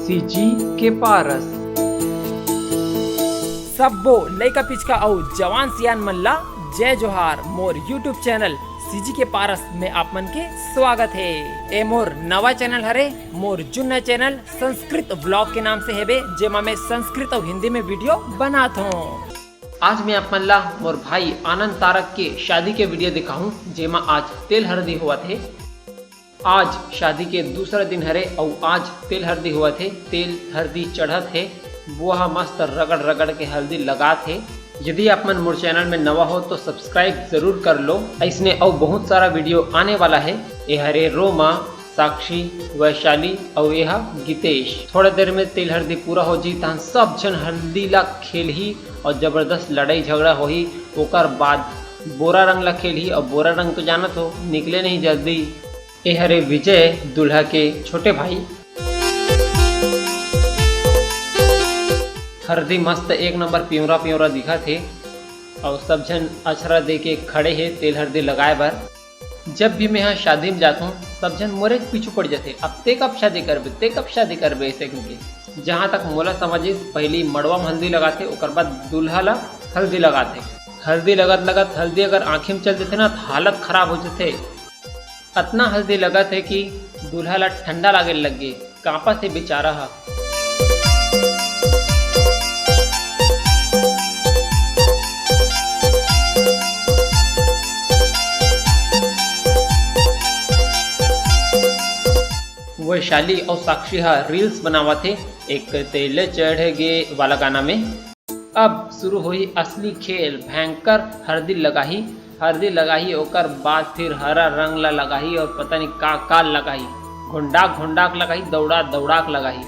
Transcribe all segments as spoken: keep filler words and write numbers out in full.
CG के पारस। सब्बो लइका पिचका अउ जवान सियान मन ला जय जोहार। मोर YouTube चैनल सीजी के पारस में आप मन के स्वागत हे। ए मोर नवा चैनल हरे, मोर जुन्ना चैनल संस्कृत व्लॉग के नाम से हेबे, जेमा मैं संस्कृत अउ हिंदी में वीडियो बनात हूँ। आज मैं आप मन ला मोर भाई आनंद तारक के शादी के वीडियो दिखाहूँ, जेमा आज तेल हरदी होवत हे। आज शादी के दूसरा दिन हरे अउ आज तेल हरदी होवत हे, तेल हरदी चढ़त हे, बुआ ह मस्त रगड़ रगड़ के हल्दी लगात हे। यदि आप मन मोर चैनल में नवा हो तो सब्सक्राइब जरूर कर लो, अइसने अउ बहुत सारा वीडियो आने वाला हे। ए हरे रोमा, साक्षी, वैशाली अउ ए ह गीतेश। थोड़ा देर में तेल हरदी पूरा हो जी, तहन सब झन हल्दी ला खेलही अउ जबरदस्त लड़ाई झगड़ा होही। ओकर बाद बोरा रंग ला खेलही अउ बोरा रंग तो जानत हो, निकले नहीं जल्दी। ए हरे विजय, दूल्हा के छोटे भाई। हरदी मस्त एक नंबर पिंवरा पिंवरा दिखत हे अउ सब झन अछरा दे के खड़े हे तेल हरदी लगाए बर। जब भी मैं ह शादी में जात हूँ, सब झन मोरे पीछू पड़ जाथे, "अब ते कब शादी करबे, ते कब शादी करबे?" ऐसे करके। जहाँ तक मोला समझ इस, पहली मड़वा में हल्दी लगाथे, ओकर बाद दूल्हा ला हल्दी लगाथे। हल्दी लगत लगत हल्दी अगर आँखी में चल देथे ना, तो हालत खराब हो जाथे। अतना हल्दी लगत हे कि दूल्हा ला ठंडा लागे लग गे, कांपत हे बेचारा ह। वैशाली अउ साक्षी ह रील्स बनावत हे एक तेल चढ़ गे वाला गाना में। अब शुरू होही असली खेल, भयंकर हरदी लगाही, हरदी लगाही, ओकर बाद फिर हरा रंग ला लगाही और पता नहीं का का लगाही, घोंडाक घोंडाक लगाही, दौड़ा दौड़ाक लगाही।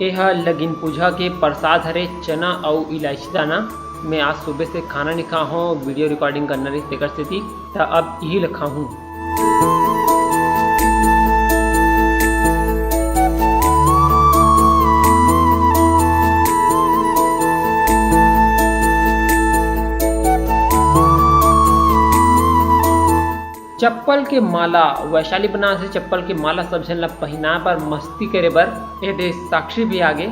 एहा लगिन पूजा के प्रसाद हरे, चना अउ इलायची दाना। मैं आज सुबह से खाना नहीं खा हूँ, वीडियो रिकॉर्डिंग करना रही तेकर सेती, त अब यही ल खाहूँ। चप्पल के माला, वैशाली बनारसी चप्पल के माला सब झन ला पहिना बर, मस्ती करे बर। ए दे साक्षी भी आगे।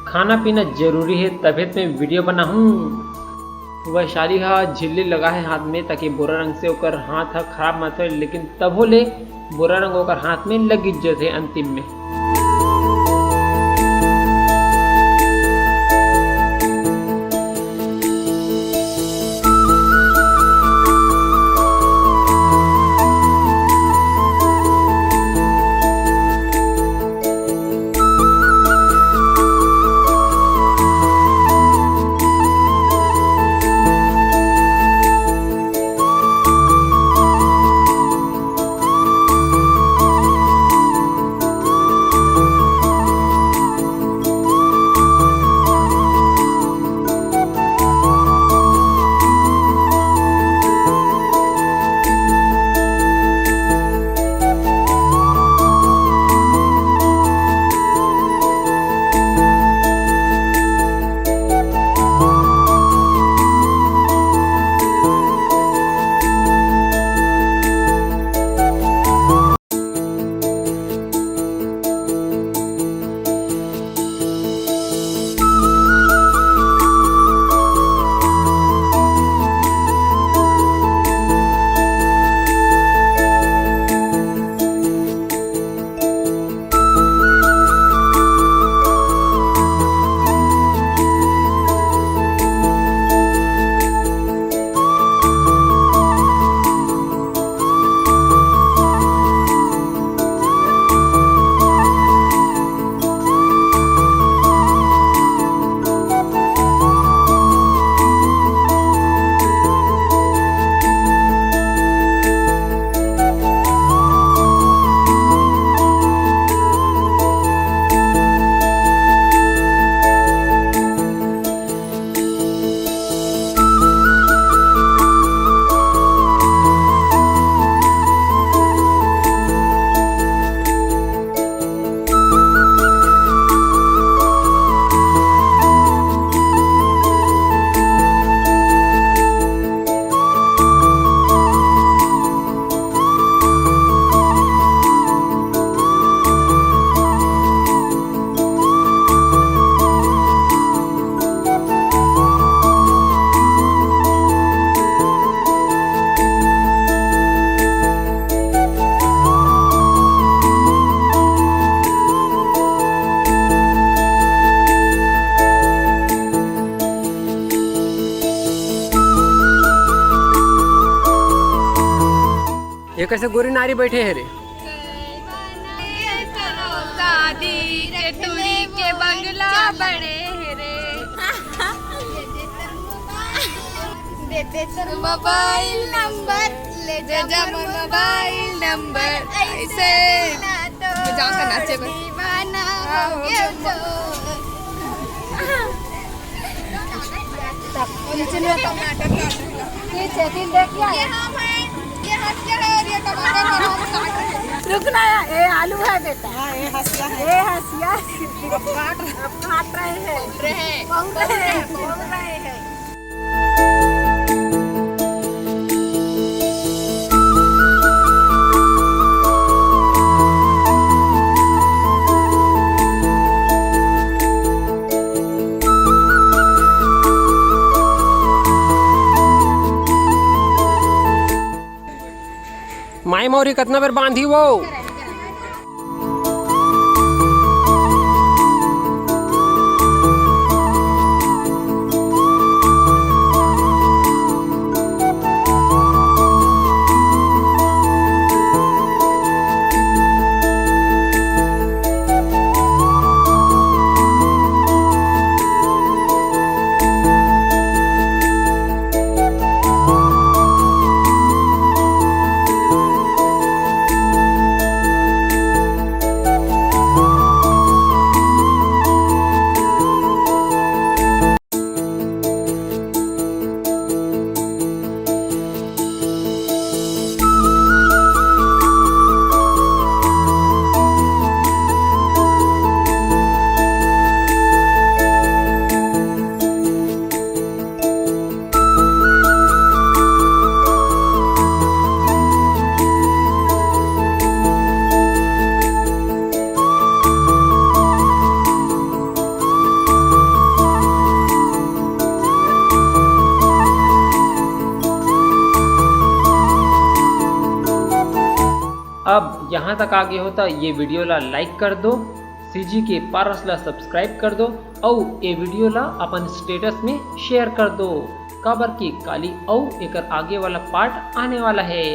खाना पीना जरूरी है, तभे तो मैं वीडियो बनाहूँ। वैशाली हा झिल्ली लगा है हाथ में, ताकि भूरा रंग से ओकर हाथ हा खराब मत होए, लेकिन तभो ले भूरा रंग ओकर हाथ में लगिच जथे अंतिम में। कैसे गोरी नारी बैठे हे रे। शादी के टूरी के बंगला बने हे रे। देते तोर मोबाइल नंबर, ले जा मोर मोबाइल नंबर। ऐसे मजाक नाचे बस। दीवाना हो गया तो। नीचे नहीं आता। नीचे, दिल देख लिया? ये हम हैं, ये हंसिया है और ये टमाटर है, हम काट रहे हैं। रुकना है, ये आलू है बेटा। हाँ, ये हंसिया है। ये हंसिया है। अब काट रहे हैं। अब काट रहे हैं। बोल रहे हैं। बोल रहे हैं, बोल रहे हैं। माई मौरी कतना बेर बांधी वो। अब यहाँ तक आ गए हो तो ये वीडियो ला लाइक कर दो, सीजी के पारस ला सब्सक्राइब कर दो, अउ ये वीडियो ला अपन स्टेटस में शेयर कर दो, काबर के काली अउ एकर आगे वाला पार्ट आने वाला है।